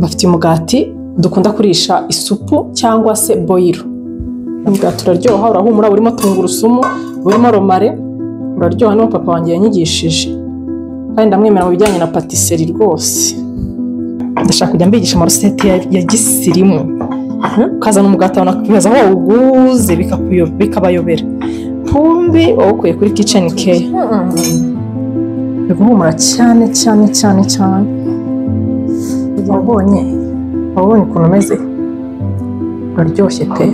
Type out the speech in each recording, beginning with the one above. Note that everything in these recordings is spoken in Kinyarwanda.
Bafite umugati dukunda kurisha isupu cyangwa se boyiro. Umugati uraryoha, urahumura, burimo tungurusumu, burimo romare, uraryoha. Niwo papa wanjye yanyigishije, kandi ndamwemera mu bijyanye na patisserie rwose. Ndashaka kujya mbigisha amarosete ya gisirimu. Ukazana umugati abantu bakibaza aho wawuguze, bikabayobera. Kumbi wawukuye kuri Kitchen Care. Biri guhumura cyane cyane cyane cyane. Wabonye ukuntu umeze? Uraryoshye pe.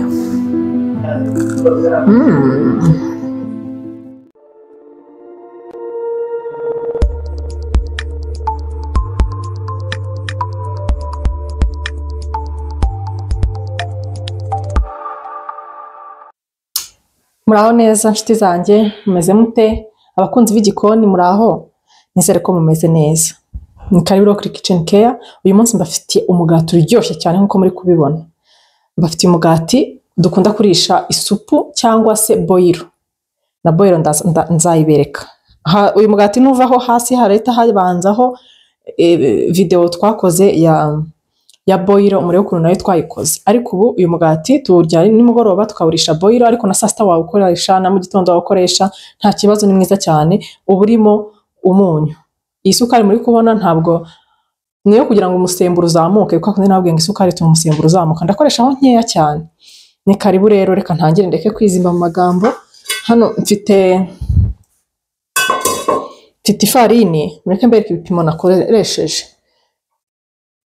Muraho neza nshuti zanjye, mumeze mute? Abakunzi b'igikoni muraho? Nizere ko mumeze neza. Ni karibu kuri Kitchen Care. Uyu munsi mbafitiye umugati uryoshye cyane nkuko muri kubibona. Mbafitiye umugati dukunda kurisha isupu cyangwa se boyiro. Na boyiro nzayibereka. Uyu mugati nuvaho hasi harahita habanzaho video twakoze ya boyiro, murebe ukuntu nayo twayikoze. Ariko ubu uyu mugati tuwurya nimugoroba tukawurisha boyiro, ariko na saa sita wawukoresha, na mu gitondo wawukoresha, nta kibazo, ni mwiza cyane. Uba urimo umunyu. Iyi sukari muri kubona ntabwo niyo kugira ngo umusemburo uzamuke, kuko akunda nabwiye ngo isukari ituma umusemburo uzamuka. Ndakoreshaho nkeya cyane. Ni karibu rero, reka ntangire ndeke kwizimba mu magambo. Hano mfite ifarini, mureke mbereke ibipimo nakoresheje.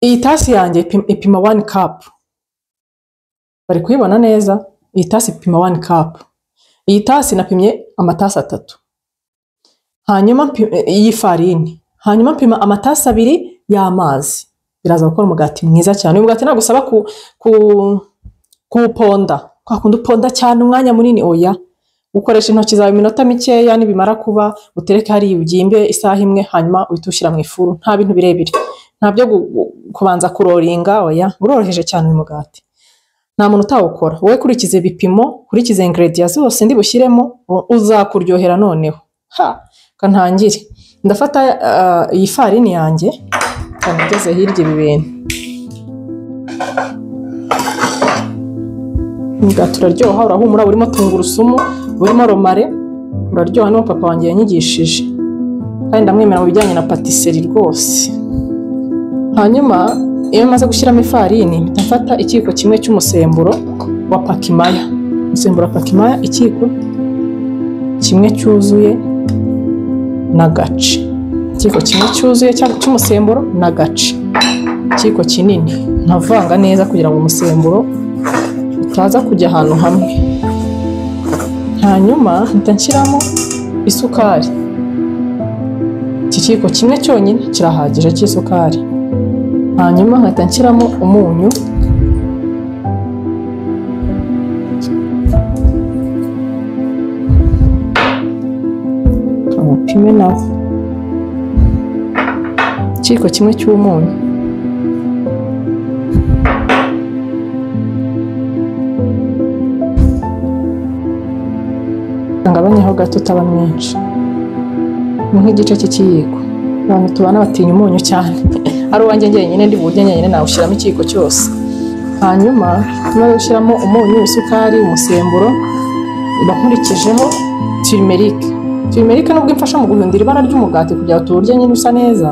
Iyi tasi yanjye ipima 1 cup. Bari kuyibona neza? Iyi tasi ipima 1 cup. Iyi tasi napimye amatasi 3. Hanyuma iyi farini, hanyuma mpima amatasi 2 y'amazi. Biraza gukora umugati mwiza cyane. Uyu mugati ntabwo usaba kuwuponda. Kwa kundi uponda cyane umwanya munini, oya. Ukoresha intoki zawe iminota mikeya, nibimara kuba utereke hari ubyimbe isaha imwe, hanyuma uhite ushyira mu ifuru. Nta bintu birebire, nta byo kubanza kuroringa, oya. Uroroheje cyane uyu mugati, nta muntu utawukora. Wowe kurikize ibipimo, kurikize ingredients zose ndi bushyiremo, uzakuryohera noneho. Ha, kantangire. Ndafata iyi farini yanjye, kanigeze hirya ibi bintu. Umugati uraryoha, urahumura, burimo tungurusumu, burimo romare, uraryoha. Niwo papa wanjye yanyigishije, kandi ndamwemera mu bijyanye na patisserie rwose. Hanyuma iyo maze gushyiramo ifarini, mpita mfata ikiyiko kimwe cy'umusemburo wa Pakimaya. Umusemburo wa Pakimaya ikiyiko kimwe cyuzuye n'agace. Ikiyiko kimwe cyuzuye cy'umusemburo n'agace. Ikiyiko kinini. Nkavanga neza kugira ngo umusemburo utaza kujya ahantu hamwe. Hanyuma mpita nshyiramo isukari. Iki kiyiko kimwe cyonyine kirahagije cy'isukari. Hanyuma nkahita nshyiramo umunyu. Amupime nawo. Ikiyiko kimwe cy'umunyu. Ngabanyeho gato utaba mwinshi. Ni nk'igice cy'ikiyiko. Abantu tubana batinya umunyu cyane. Ari uwanjye njyenyine ndi burya njyenyine nawushyiramo ikiyiko cyose. Hanyuma tumaze gushyiramo umunyu, isukari, umusemburo, bakurikijeho turmeric. Turmeric nubwo imfasha mu guhindura ibara ry'umugati kugira ngo tuwurye nyine usa neza,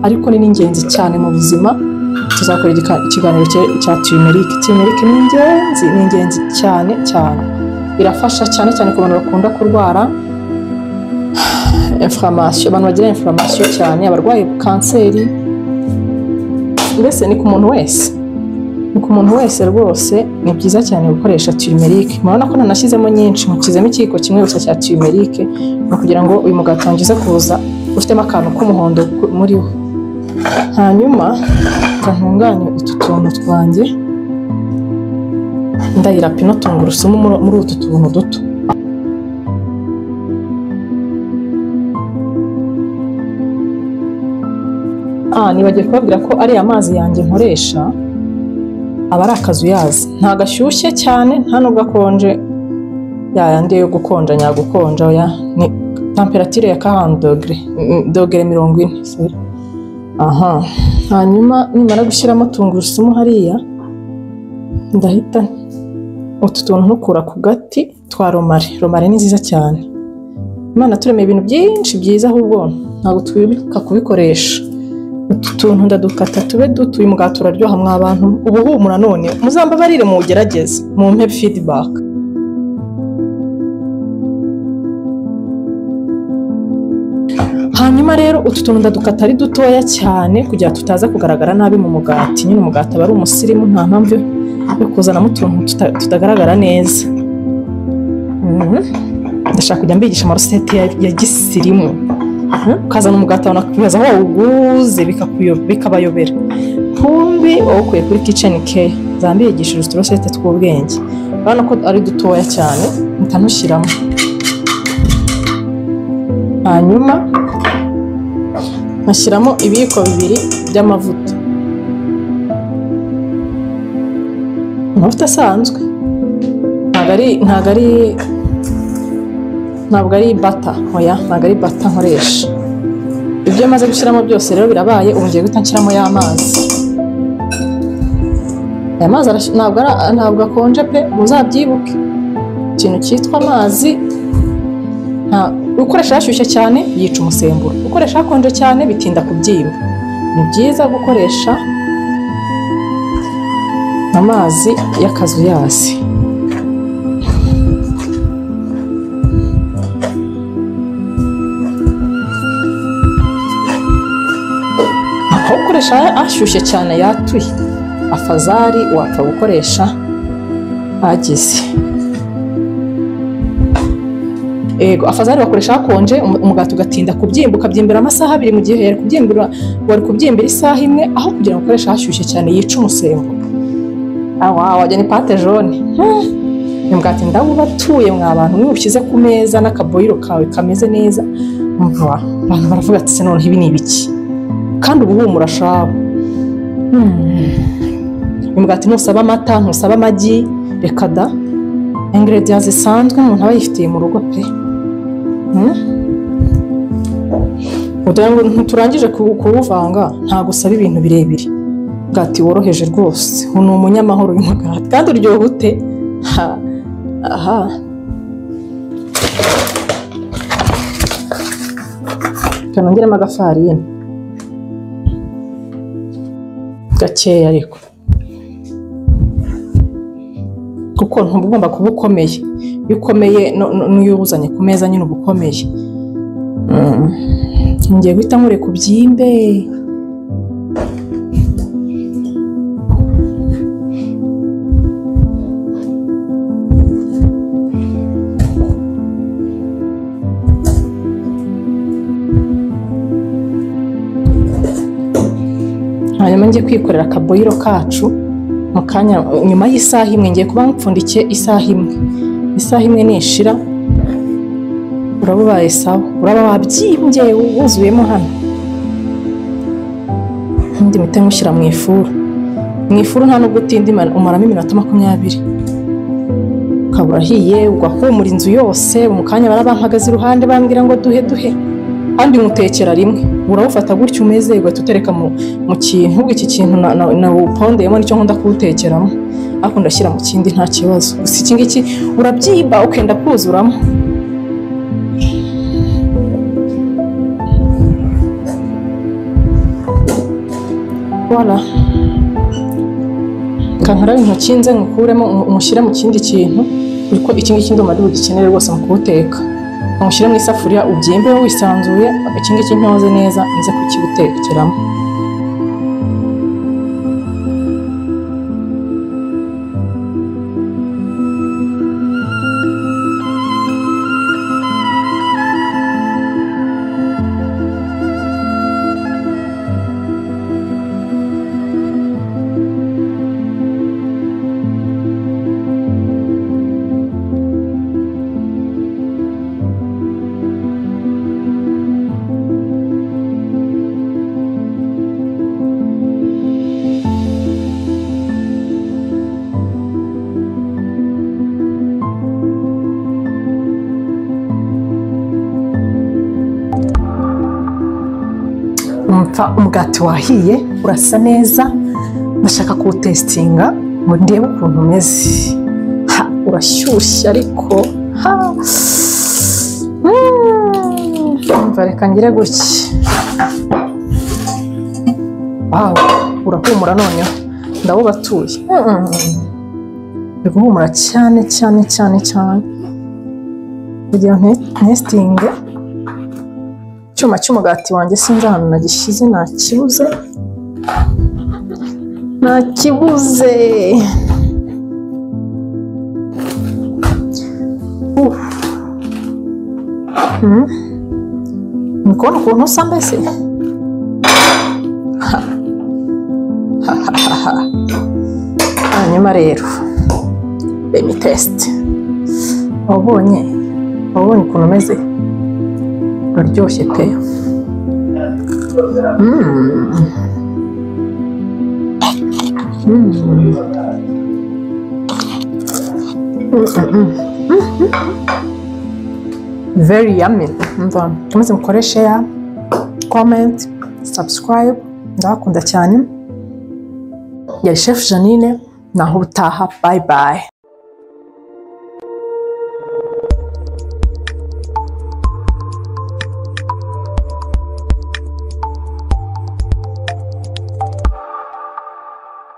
ariko ni ingenzi cyane mu buzima. Tuzakora ikiganiro cya turmeric. Turmeric ni ingenzi, ni ingenzi cyane cyane. Irafasha cyane cyane ku bantu bakunda kurwara inflammation, abantu bagira inflammation cyane, abarwaye kanseri, mbese ni ku muntu wese. Ni ku muntu wese rwose, ni byiza cyane gukoresha turmeric. Murabona ko nanashyizemo nyinshi, nkushyizemo ikiyiko kimwe gusa cya turmeric, ni kugira ngo uyu mugati wanjye uze kuza ufitemo akantu k'umuhondo muri wo. Hanyuma ntunganye utu tuntu twanjye, ndayirapa ino tungurusumu muri utu tuntu duto. Nibagiye kubabwira ko ari amazi yanjye nkoresha aba ari akazuyazi, nta gashyushye cyane, nta nubwo akonje yayandi yo gukonja nyagukonja, oya, ni temperature ya 40 dogere, dogere 40, sorry. Aha, hanyuma nimara gushyiramo tungurusumu hariya ndahita utu tuntu ntukura ku gati twa romare. Romare ni nziza cyane, Imana turemeye ibintu byinshi byiza, ahubwo ntabwo twibuka kubikoresha. Utu tuntu ndadukata tube duto. Uyu mugati uraryoha mwa bantu, ubu humura none muzambabarire muwugerageze mumpe feedback. Hanyuma rero utu tuntu ndadukata ari dutoya cyane kugira tutaza kugaragara nabi mu mugati. Nyine umugati aba ari umusirimu, nta mpamvu yo kuzanamo utuntu tutagaragara neza. Ndashaka kujya mbigisha amarosete ya gisirimu. Ukazana umugati wanakubaza aho wawuguze bikabayobera. Kumbi wawukuye kuri Kitchen Care, zambigishije uturosete tw'ubwenge. Urabona ko ari dutoya cyane, mpita ntushyiramo. Hanyuma nkashyiramo ibiyiko 2 by'amavuta, amavuta asanzwe, ntabwo ari bata, oya ntabwo ari bata nkoresha. Ibyo maze gushyiramo byose rero birabaye. Ubu ngiye guhita nshyiramo ya mazi. Aya mazi ntabwo akonje pe, muzabyibuke. Ikintu cyitwa amazi, ukoresha ashyushye cyane yica umusemburo, ukoresha akonje cyane bitinda kubyimba. Ni byiza gukoresha amazi y'akazuyazi. Aho gukoresha ashyushye cyane yatuye, afazari wapfa gukoresha ageze. Ego, afazari bakoresha hakonje, umugati ugatinda kubyimba, ukabyimbira amasaha 2 mu gihe wari kubyimbira isaha 1, aho kugira ngo ukoreshe hashyushye cyane yica umusemburo. Awa wajya ni pate jaune. Umugati ndawubatuye mwa bantu, mwe ushyize ku meza n'akaboyiro kawe kameze neza, umva abantu baravuga ati se none ibi ni ibiki? Kandi ubu humura shabo. Umugati ntusaba amata, ntusaba amagi, reka da. Ingredients zisanzwe umuntu aba yifitiye mu rugo pe. Nturangije kuwuvanga, ntabwo usaba ibintu birebire. Umugati woroheje rwose, ni umunyamahoro uyu mugati, kandi uryoha ute? Aha. Nongeremo agafarini gakeya ariko, kuko ntuba ugomba kuba ukomeye. Iyo ukomeye n'iyo uwuzanye ku meza nyine uba ukomeye. Ngiye guhita nkureka ubyimbe. Hanyuma ngiye kwikorera akaboyiro kacu mu kanya, nyuma y'isaha 1 ngiye kuba mpfundikiye isaha 1. Isaha 1 nishira uraba ubaye sawa, uraba wabyimbye wuzuyemo hano. Indi mite nkushyira mu ifuru. Mu ifuru nta nubwo utinda, umaramo iminota 20, ukaba urahiye, ugahumura inzu yose. Mu kanya barabampagaze iruhande bambwira ngo duhe duhe, kandi nkutekera rimwe. Urawufata gutyo umeze, ugahita utereka mu kintu. Iki kintu nawupondeyemo nicyo nkunda kuwutekeramo, ariko ndashyira mu kindi nta kibazo. Gusa iki ngiki urabyimba ukenda kuzuramo. Voilà. Kankarabe intoki nze nkukuremo umushyire mu kindi kintu, kuko iki ngiki ndumva ari bugikenere rwose mu kuwuteka. Umushyire mu isafuriya ubyimbe wisanzuye, iki ngiki ntoze neza nze kukigutekeramo. Umva, umugati wahiye, urasa neza. Ndashaka kuwutesitinga ngo ndebe ukuntu umeze. Ha, urashyushye ariko ha. Umva, reka ngire gutya. Wow, urahumura noneho, ndawubatuye. Uri guhumura cyane cyane cyane cyane. Kugira ngo ntesitinge icyuma cy'umugati wanjye, sinzi ahantu nagishyize, nakibuze, nakibuze. Ni kubona ukuntu usa mbese. Hanyuma rero let me test. Wabonye ukuntu umeze? Uraryoshye pe. Very yummy. Umva, mukomeze mukore share, comment, subscribe. Ndabakunda cyane. Yari Chef Jeanine, naho ubutaha. Bye bye.